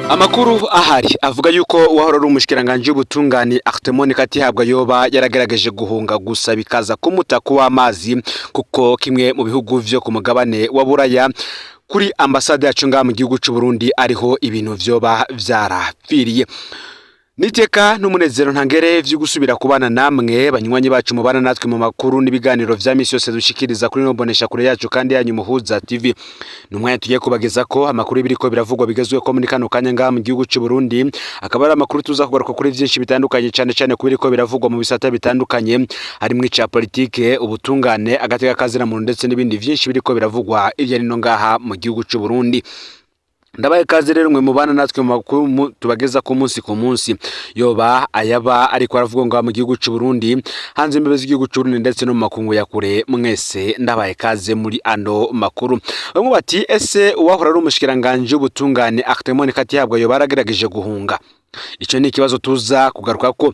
Amakuru ahari avuga yuko uwahora ari umushikiranganje w'ubutungane Arthemon Katihabwa yoba yaragerageje guhunga, gusa bikaza kumuta w'amazi, kuko kimwe mu bihugu vyo ku mugabane wa Buraya kuri ambasade yacu ngaha mu gihugu c'u Burundi ariho ibintu vyoba vyarapfiriye. Niteka n'umunezero ntangere vyo gusubira kubana namwe, banywanyi bacu mubana natwe mu makuru n'ibiganiro vya misi yose dushikiriza kuri no bonesha kure yacu kandi yanyu Muhuza TV. Ni umwanya tugiye kubageza ko amakuru y'ibiriko biravugwa bigezweho ko muri kano kanya ngaha mu gihugu c'u Burundi, akaba ari amakuru tuza kugaruka kuri vyinshi bitandukanye, cane cane ku biriko biravugwa mu bisata bitandukanye, harimwo ica politike, ubutungane, agateka kazina muntu, ndetse n'ibindi vyinshi biriko biravugwa hirya no ngaha mu gihugu c'u Burundi. Ndabaye kaze rero mwe mubana natwe mu makuru tubageza ku munsi ku munsi, yoba ayaba ariko aravuga ngo mu gihugu c'u Burundi, hanze imbibe z'igihugu c'u Burundi, ndetse no mu makungu ya kure. Mwese ndabaye kaze muri ano makuru. Bamwe bati: "Ese uwahora ari umushikiranganje w'ubutungane Arthemon Katihabwa yoba yaragerageje guhunga?" Ico ni ikibazo tuza kugaruka ko.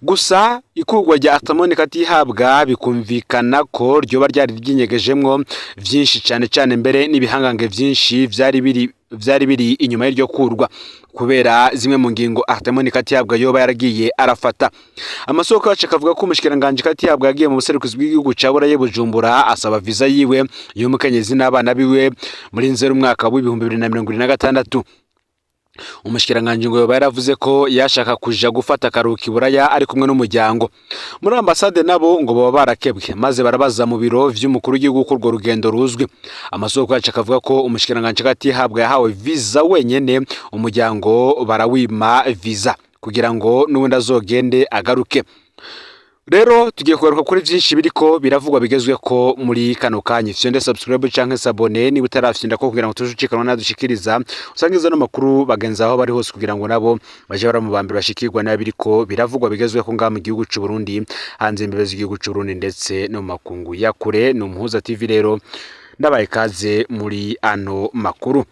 Gusa ikurwa rya Arthemon Katihabwa bikumvikana ko ryoba ryari ryinyegejemwo vyinshi cane cane, mbere n'ibihangange vyinshi vyari biri inyuma y'iryo kurwa, kubera zimwe mu ngingo Arthemon Katihabwa yoba yaragiye arafata. Amasoko yacu akavuga ko umushikiranganje Katihabwa yagiye mu buserukizi bw'igihugu ca Burayi Bujumbura asaba visa yiwe y'umukenyezi n'abana biwe muri Nzero umwaka w'2026. Umushikiranganje ngo yoba yaravuze ko yashaka kuja gufata akaruhuko i Buraya ari kumwe n'umuryango. Muri ambasade nabo ngo baba barakebwe, maze barabaza mu biro vy'umukuru w'igihugu ko urwo rugendo ruzwi. Amasoko yacu akavuga ko umushikiranganje Katihabwa yahawe visa wenyene, umuryango barawima visa kugira ngo n'ubundi azogende agaruke. Rero tugiye kugaruka kuri vyinshi biriko biravugwa bigezweko muri kano kanya. Fyonde subscribe canke s'abonner niba utarafyonda ko, kugira ngo tujucikanwa nadushikiriza, usangiza no makuru bagenzi aho bari hose, kugira ngo nabo baje baramubambira bashikirwa n'abiriko biravugwa bigezweko ngaha mu gihugu c'u Burundi, hanze imbibe z'igihugu c'u Burundi, ndetse no mu makungu ya kure. Ni Umuhuza TV rero, ndabaye kaze muri ano makuru.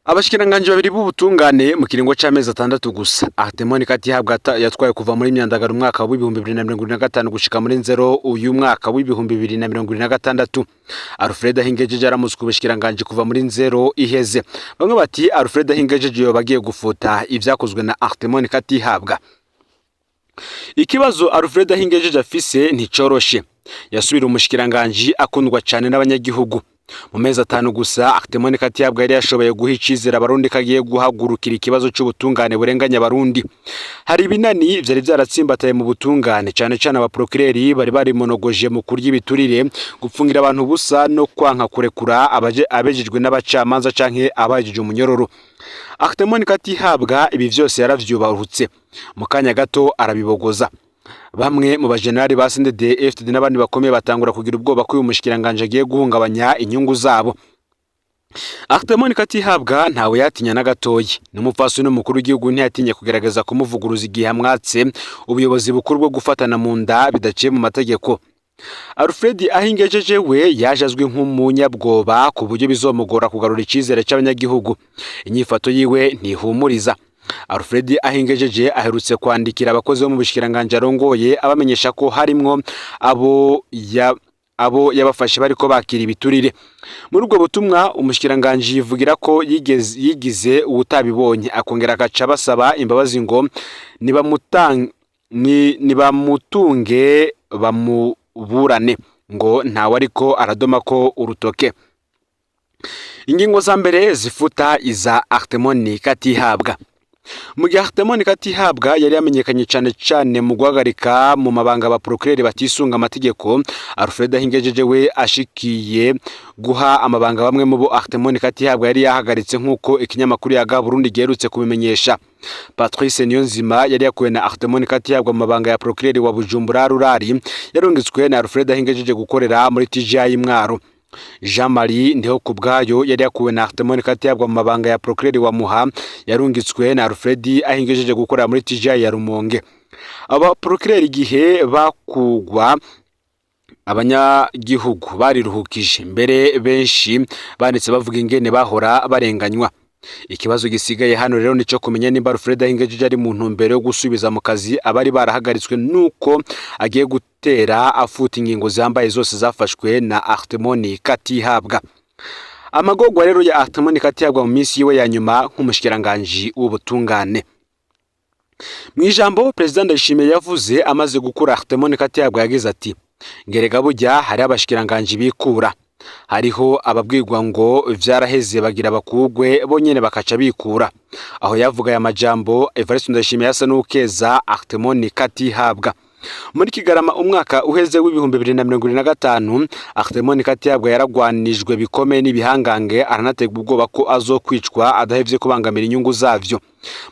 Abashikiranganji babiri b'ubutungane mu kiringo c'amezi 6 gusa. Arthemon Katihabwa yatwaye kuva muri Myandagaro umwaka w'2025 gushika muri Nzero uyu mwaka w'2026. Alfred Ahingejeje aramutswe ubushikiranganji kuva muri Nzero iheze. Bamwe bati: "Alfred Ahingejeje yoba agiye gufuta ivyakozwe na Arthemon Katihabwa." Ikibazo Alfred Ahingejeje afise nticoroshe. Yasubira umushikiranganji akundwa cane n'abanyagihugu. Mu mezi 5 gusa, Arthemon Katihabwa yari yashoboye guha icizere Abarundi ko agiye guhagurukira ikibazo c'ubutungane burenganya Abarundi. Hari ibinani vyari vyaratsimbataye mu butungane, cane cane abaprokireri bari barimonogoje mu kurya ibiturire, gupfungira abantu ubusa no kwanka kurekura abaje abejejwe n'abacamanza canke abajeje umunyororo. Arthemon Katihabwa ibi vyose yaravyubahutse, mu kanya gato arabibogoza. Bamwe mu bajenerali ba CNDD FDD n'abandi bakomeye batangura kugira ubwoba ko uyu mushikiranganje agiye guhungabanya inyungu zabo. Arthemon Katihabwa ntawe yatinya na gatoyi. N'umupfasoni n'umukuru w'igihugu ntiyatinye kugerageza kumuvuguruza igihe amwatse ubuyobozi bukuru bwo gufatana mu nda bidaciye mu mategeko. Alfred Ahingejeje we yaje azwi nk'umunyabwoba, ku buryo bizomugora kugarura icizere c'abanyagihugu. Inyifato yiwe ntihumuriza. Alfred Ahingejeje aherutse kwandikira abakozi bo mu bushikiranganje arongoye, abamenyesha ko harimwo abo yabafashe bariko bakira ibiturire. Muri ubwo butumwa, umushikiranganje yivugira ko yigize uwutabibonye, akongera agaca basaba imbabazi ngo nibamutunge bamuburane, ngo ntawe ariko aradoma ko urutoke. Ingingo za mbere zifuta iza Arthemon Katihabwa. Mu gihe Arthemon Katihabwa yari yamenyekanye cyane cyane mu guhagarika mu mabanga abaprokireri batisunga amategeko, Alfred Ahingejeje we ashikiye guha amabanga bamwe mu bo Arthemon Katihabwa yari yahagaritse, nk'uko ikinyamakuru Yaga Burundi giherutse kubimenyesha. Patrice Niyonzima yari yakuwe na Arthemon Katihabwa mu mabanga ya procureur wa Bujumbura Rurari, yarungitswe na Alfred Ahingejeje gukorera muri TGI Mwaro. Jean Marie Ndiho kubwayo yari yakuwe na Arthemon Katihabwa mu mabanga ya procureur wa Muha, yarungitswe na Alfred Ahingejeje gukorera muri TGI ya Rumonge. Aba procureur igihe bakugwa, abanyagihugu bariruhukije, mbere benshi banditse bavuga ingene bahora barenganywa. Ikibazo gisigaye hano rero nico kumenya nimba Alfred Ahingejeje ari mu ntumbero yo gusubiza mu kazi abari barahagaritswe, nuko agiye gutera afuta ingingo zambaye zose zafashwe na Arthemon Katihabwa. Amagorwa rero ya Arthemon Katihabwa mu minsi yiwe ya nyuma nk'umushikiranganji w'ubutungane. Mu ijambo Perezida Ndayishimiye yavuze amaze gukura Arthemon Katihabwa, yagize ati: "Ngerega burya hari abashikiranganji bikura, hariho ababwirwa ngo vyaraheze bagira bakugwe, bonyene bakaca bikura." Aho yavuga aya majambo, Evariste Ndayishimiye yasa n'ukeza Arthemon Katihabwa. Muri Kigarama umwaka uheze w'2025, Arthemon Katihabwa yaragwanijwe bikomeye n'ibihangange, aranategwa ubwoba ko azokwicwa adahevye kubangamira inyungu zavyo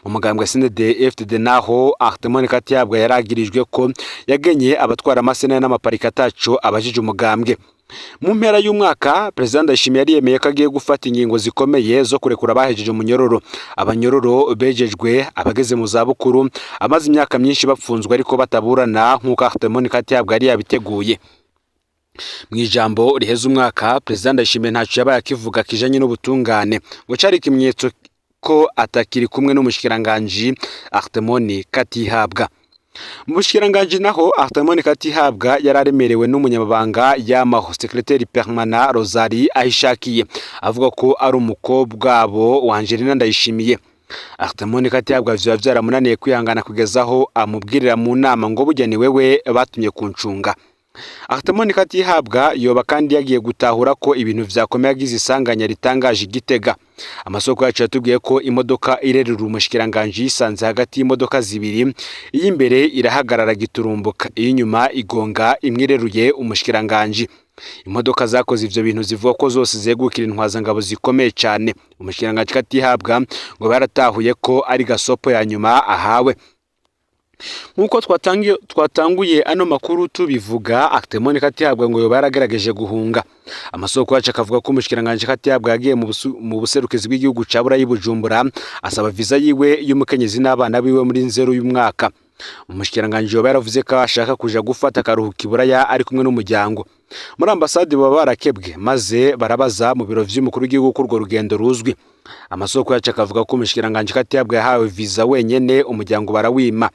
mu mugambwe CNDD FDD. Naho Arthemon Katihabwa yaragirijwe ko yagenye abatwara amasena n'amaparika ataco abajije umugambwe. Mu mpera y'umwaka, Perezida Ndayishimiye yari yemeye ko agiye gufata ingingo zikomeye zo kurekura abahejeje umunyororo, abanyororo bejejwe, abageze mu zabukuru, amaze imyaka myinshi bapfunzwe ariko bataburana, nk'uko Arthemon Katihabwa yari yabiteguye. Mu ijambo riheza umwaka, Perezida Ndayishimiye ntaco yabaye akivuga kijanye n'ubutungane, ngo cari ikimenyetso ko atakiri kumwe n'umushikiranganji Arthemon Katihabwa. Mu bushikiranganji naho, Arthemon Katihabwa yari aremerewe n'umunyamabanga yamaho, secrétaire permanent Rosalie Ahishakiye, avuga ko ari umukobwa wabo wa Angelina Ndayishimiye. Arthemon Katihabwa vyoba vyaramunaniye kwihangana kugeza aho amubwirira mu nama ngo: "Burya ni wewe batumye kuncunga." Arthemon Katihabwa yoba kandi yagiye gutahura ko ibintu vyakomeye agize isanganya ritangaje Igitega. Amasoko yacu yatubwiye ko imodoka irerura umushikiranganji yisanze hagati y'imodoka zibiri, iy'imbere irahagarara giturumbuka, iy'inyuma igonga imwe ireruye umushikiranganji. Imodoka zakoze ivyo bintu zivuga ko zose zegukira intwazangabo zikomeye cane. Umushikiranganji Katihabwa ngo baratahuye ko ari gasopo ya nyuma ahawe. Nk'uko twatanguye ano makuru tubivuga, Arthemon Katihabwa ngo yoba yaragerageje guhunga. Amasoko yacu akavuga ko umushikiranganji Katihabwa yagiye mu buserukizi bw'igihugu ca Burayi, Bujumbura, asaba viza yiwe y'umukenyezi n'abana biwe muri Nzero y'umwaka. Umushikiranganji yoba yaravuze ko ashaka kuja gufata akaruhuko i Buraya ari kumwe n'umuryango. Muri ambasade baba barakebwe, maze barabaza mu biro vy'umukuru w'igihugu ko urwo rugendo ruzwi. Amasoko yacu akavuga ko umushikiranganji Katihabwa yahawe viza wenyene, umuryango barawima.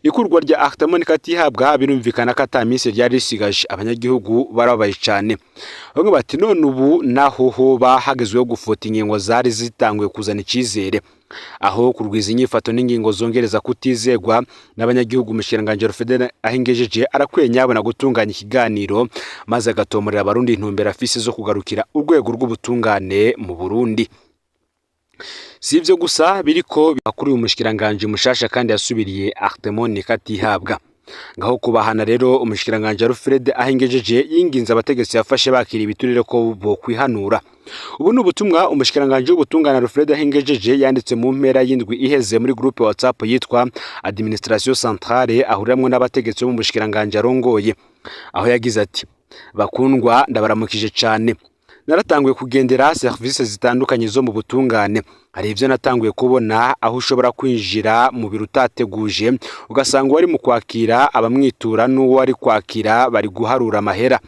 Ikurwa rya Arthemon Katihabwa birumvikana ko ata minsi ryari risigaje. Abanyagihugu barababaye cane, bamwe bati: "None ubu naho hoba hagezweho gufuta ingingo zari zitanguye kuzana icizere, aho kurwiza inyifato n'ingingo zongereza kutizegwa n'abanyagihugu?" Umushikiranganji Alfred Ahingejeje arakwiye nyabona gutunganya ikiganiro, maze agatomorera Abarundi intumbero afise zo kugarukira urwego rw'ubutungane mu Burundi. Si ivyo gusa biriko kuri uyu mushikiranganji mushasha kandi yasubiriye Arthemon Katihabwa. Ngaho kubahana rero, umushikiranganji Alfred Ahingejeje yinginze abategetsi yafashe bakira ibiturire ko bokwihanura. Ubu ni ubutumwa umushikiranganji w'ubutungane Alfred Ahingejeje yanditse mu mpera y'indwi iheze muri groupe WhatsApp yitwa Administration Centrale, ahuriramwo n'abategetsi bo mu bushikiranganji arongoye, aho yagize ati: "Bakundwa, ndabaramukije cane. Naratanguye kugendera serivisi zitandukanye zo mu butungane. Hari ivyo natanguye kubona, aho ushobora kwinjira mu biro utateguje, ugasanga uwari mu kwakira abamwitura n'uwo ari kwakira bari guharura amahera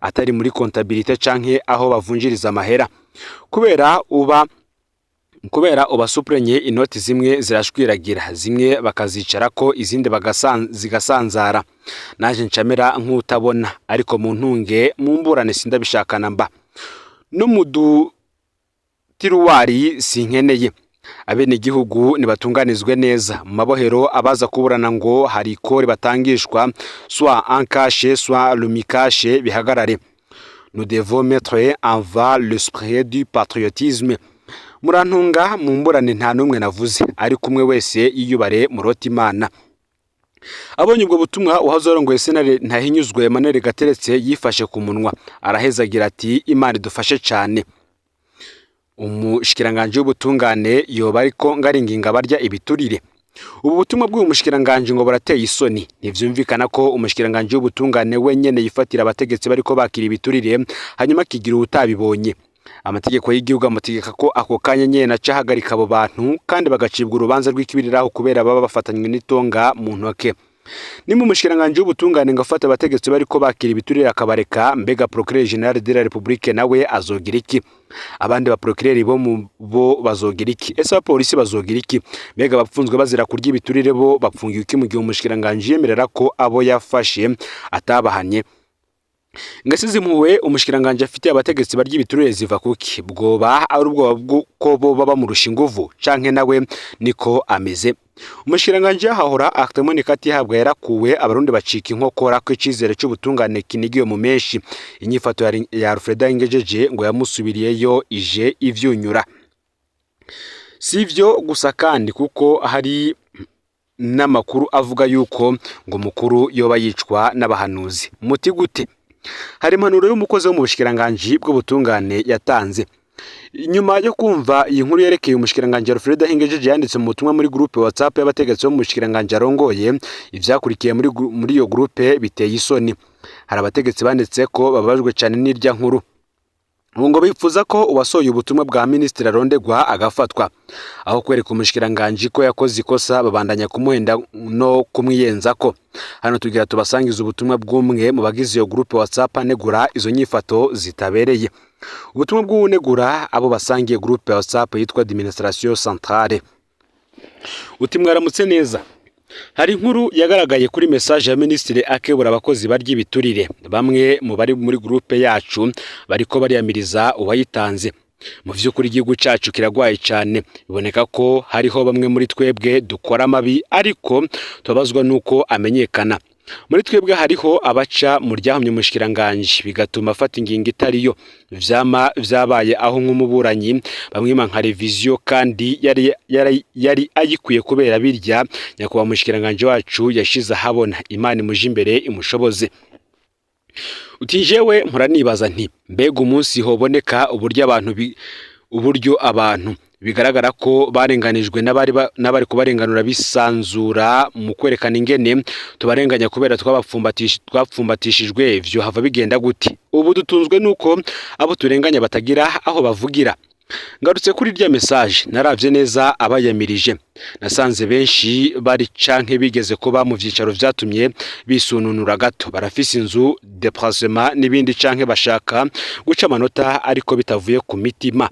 atari muri comptabilité canke aho bavunjiriza amahera, kubera ubasupurenye inoti zimwe zirashwiragira, zimwe bakazicarako, izindi zigasanzara. Naje ncamera nk'utabona, ariko mu ntunge mumburane, sindabishakana mba no mu dutiruwari sinkeneye. Abenegihugu nibatunganizwe neza. Mu mabohero, abaza kuburana ngo hari ikori batangishwa, soit en cash, soit Lumicash, bihagarare. Nous devons mettre en avant l'esprit du patriotisme. Murantunga mumburane, nta n'umwe navuze, ariko umwe wese yiyubare murota Imana." Abonye ubwo butumwa, uwahoze arongoye sentare Ntahinyuzwa Emmanuel Gateretse yifashe ku munwa, araheza agira ati: "Imana idufashe cane. Umushikiranganji w'ubutungane yoba ariko ngaringinga barya ibiturire." Ubu butumwa bw'uyu mushikiranganji ngo burateye isoni. Ntivyumvikana ko umushikiranganji w'ubutungane wenyene yifatira abategetsi bariko bakira ibiturire, hanyuma akigira uwutabibonye. Amategeko y'igihugu amutegeka ko ako kanya nyene aca ahagarika abo bantu, kandi bagacibwa urubanza rw'ikibiriraho, kubera baba bafatanywe n'itonga mu ntoke. Nimba umushikiranganji w'ubutungane ngo afate abategetsi bariko bakira ibiturire akabareka, mbega procureur général de la République nawe azogira iki? Abandi ba procureur bo mu bo bazogira iki? Ese abapolisi bazogira iki? Mbega abapfunzwe bazira kurya ibiturire bo bapfungiwe iki, mu gihe umushikiranganji yemerera ko abo yafashe atabahanye? Ngasize impuhwe umushikiranganje afitiye abategetsi barya ibiturire ziva kuki? Bwoba ari ubwoba bw'uko boba bamurusha inguvu, canke nawe niko ameze? Umushikiranganje yahahora Arthemon Katihabwa yarakuwe, abarundi bacika inkokora ko icizere c'ubutungane kinigiwe mu menshi. Inyifato ya Alfreda Ingejeje ngo yamusubiriyeyo ije ivyunyura. Sivyo gusa kandi, kuko hari n'amakuru avuga yuko ngo mukuru yoba yicwa n'abahanuzi. Muti gute? Hari impanuro y'umukozi wo mu bushikiranganji bw'ubutungane yatanze nyuma yo kumva iyi nkuru yerekeye umushikiranganji Alfred Hingejeje. Yanditse mu butumwa muri groupe WhatsApp y'abategetsi bo mu bushikiranganji arongoye. Ivyakurikiye muri iyo groupe biteye isoni. Hari abategetsi banditse ko bababajwe cyane n'irya nkuru. Ubu ngo bifuza ko uwasohoye ubutumwa bwa minisitiri arondegwa agafatwa. Aho kwereka umushikiranganji ko yakoze ikosa, babandanya kumuhenda no kumwiyenzako. Hano tugira tubasangiza ubutumwa bw'umwe mu bagize iyo groupe WhatsApp anegura izo nyifato zitabereye. Ubutumwa bw'uwunegura abo basangiye groupe WhatsApp yitwa Administration Centrale. Uti: "Mwaramutse neza. Hari inkuru yagaragaye kuri message ya minisitiri akebura abakozi barya ibiturire. Bamwe mu bari muri groupe yacu bariko bariyamiriza uwayitanze. Mu vy'ukuri igihugu cacu kiragwaye cane. Biboneka ko hariho bamwe muri twebwe dukora amabi, ariko tubabazwa nuko amenyekana. Muri twebwe hariho abaca mu ryahumye umushikiranganji, bigatuma afata ingingo itariyo. Vyama vyabaye aho nk'umuburanyi bamwima nka révision kandi yari ayikwiye kubera birya nyakubahwa umushikiranganji wacu yashize ahabona. Imana imuje imbere, imushoboze." Uti: "Jewe mpora nibaza nti mbega umunsi hoboneka uburyo abantu bigaragara ko barenganijwe n'abari kubarenganura bisanzura mu kwerekana ingene tubarenganya kubera twapfumbatishijwe, vyo hava bigenda gute? Ubu dutunzwe nuko abo turenganya batagira aho bavugira. Ngarutse kuri rya message, naravye neza abayamirije, nasanze benshi bari canke bigeze kuba mu vyicaro vyatumye bisununura gato. Barafise inzu, déplacement n'ibindi, canke bashaka guca amanota ariko bitavuye ku mitima.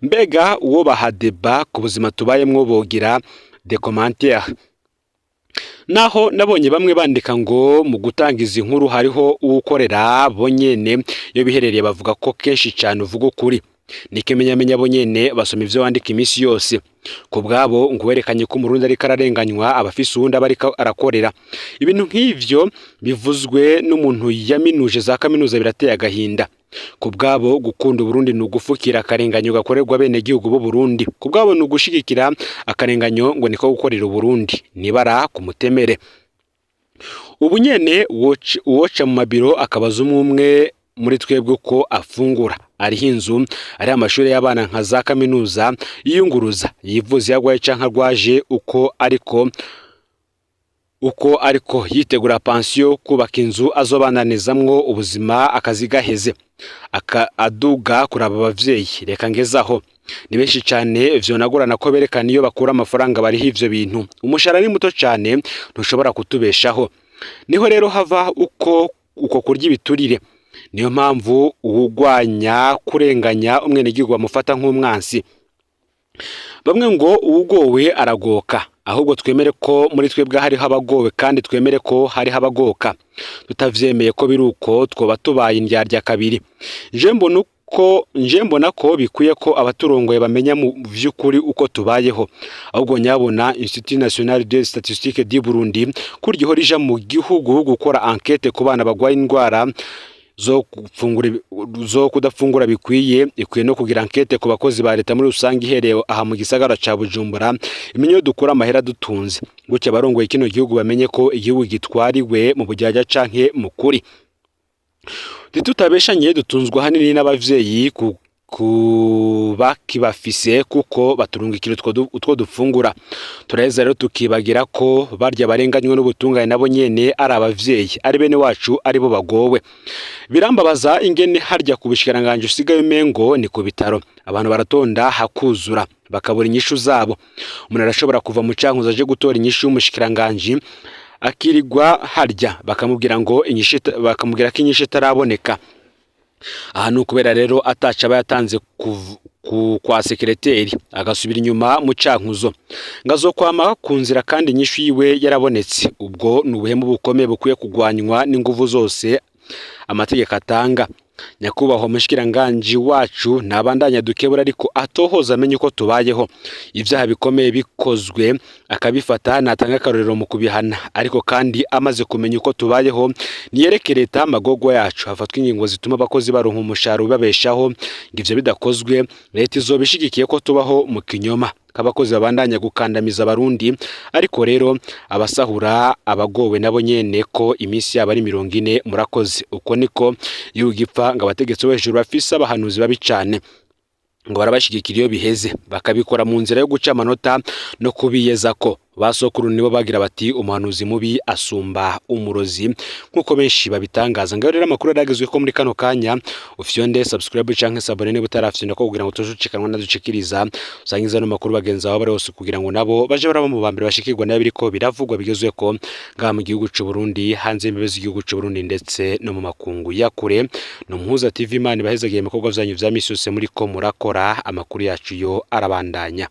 Mbega uwo baha débat ku buzima tubayemwo bogira des commentaires? Naho nabonye bamwe bandika ngo mu gutanga izi nkuru hariho uwukorera bonyene iyo biherereye, bavuga ko kenshi cyane uvuga ukuri. N'ikimenyamenya bo nyene basoma ivyo wandika iminsi yose. Ku bwabo ngo werekanye ko umurundi ariko ararenganywa, aba afise uwundi aba ariko arakorera. Ibintu nk'ivyo bivuzwe n'umuntu yaminuje za kaminuza birateye agahinda. Ku bwabo gukunda Uburundi ni ugufukira akarenganyo gakorerwa bene gihugu b'u Burundi. Ku bwabo ni ugushigikira akarenganyo, ngo niko gukorera Uburundi. Nibara ku mutemere. Ubu nyene uwoca mu mabiro akabaza umwe umwe muri twebwe uko afungura, ariho inzu, ariho amashuri y'abana nka za kaminuza, yiyunguruza, yivuza iyo agwaye canke agwaje, uko ariko yitegura pansiyo, kubaka inzu azobandanizamwo ubuzima akazi gaheze, aduga kuraba abavyeyi, reka ngezaho, ni benshi cane vyonagorana ko berekana iyo bakura amafaranga bariho ivyo bintu. Umushahara ni muto cane, ntushobora kutubeshaho. Niho rero hava uko kurya ibiturire. Niyo mpamvu uwugwanya kurenganya umwenegihugu bamufata nk'umwansi. Bamwe ngo uwugowe aragoka. Ahubwo twemere ko muri twebwe hariho abagowe, kandi twemere ko hariho abagoka. Tutavyemeye ko biri uko, twoba tubaye indyarya kabiri. Nje mbona ko bikwiye ko abaturongoye bamenya mu vy'ukuri uko tubayeho. Ahubwo nyabona Institut National de Statistique du Burundi kurya ihora ija mu gihugu gukora enquête ku bana bagwaye indwara zo kudafungura bikwiye, ikwiye no kugira enquête ku bakozi ba leta muri rusange, ihereye aha mu gisagara ca Bujumbura, imenye iyo dukura amahera dutunze. Gutyo abarongoye kino gihugu bamenye ko igihugu gitwariwe mu bujyajya canke mu kuri. Ntitutabeshanye, dutunzwe ahanini n'abavyeyi ku bakibafise, kuko baturungikira utwo dufungura. Turaheza rero tukibagira ko barya barenganywe n'ubutungane nabo nyene ari abavyeyi, ari bene wacu, ari bo bagowe. Birambabaza ingene harya ku bushikiranganji usigaye umengo ni ku bitaro. Abantu baratonda hakuzura, bakabura inyishu zabo. Umuntu arashobora kuva mu Cankuzo aje gutora inyishu y'umushikiranganji, akirigwa harya bakamubwira ngo inyishu bakamubwira ko inyishu itaraboneka. Aha ni ukubera rero ataca aba yatanze kwa sekereteri, agasubira inyuma mu Cankuzo ngazokwama ku nzira kandi inyishu yiwe yarabonetse. Ubwo ni ubuhemu bukomeye bukwiye kugwanywa n'inguvu zose." Amategeko atanga. Nyakubahwa mushikiranganji wacu ntabandanya dukebura, ariko atohoza amenye uko tubayeho. Ivyaha bikomeye bikozwe akabifata, natanga akarorero mu kubihana, ariko kandi amaze kumenya uko tubayeho niyereke leta amagorwa yacu, hafatwa ingingo zituma abakozi baronka umushahara ubabeshaho. Ngo ivyo bidakozwe, leta izoba ishigikiye ko tubaho mu kinyoma, k'abakozi babandanya gukandamiza Abarundi. Ariko rero abasahura abagowe nabo nyene ko iminsi yabo ari 40. Murakoze. Uko niko yugipfa. Ngo abategetsi bo hejuru bafise abahanuzi babi cane, ngo barabashigikira, iyo biheze bakabikora mu nzira yo guca amanota no kubiyeza ko basokuru nibo bagira bati: "Umuhanuzi mubi asumba umurozi", nk'uko benshi babitangaza. Ngaho rero amakuru yaragezwe ko muri kano kanya, ufyonde subscribe canke s'abonner niba utarafyonda ko, kugira ngo tujucikanwa nadushikiriza. Usangiza no makuru bagenzi bawe bari hose, kugira ngo nabo baje baraba mu bambere bashikirwa nayo biriko biravugwa bigezwe ko ngaha mu gihugu c'u Burundi, hanze y'imbibe z'igihugu c'u Burundi, ndetse no mu makungu ya kure. No Muhuza TV, Imana ibahezagiye ibikorwa vyanyu vya misi yose muriko murakora. Amakuru yacu yo arabandanya.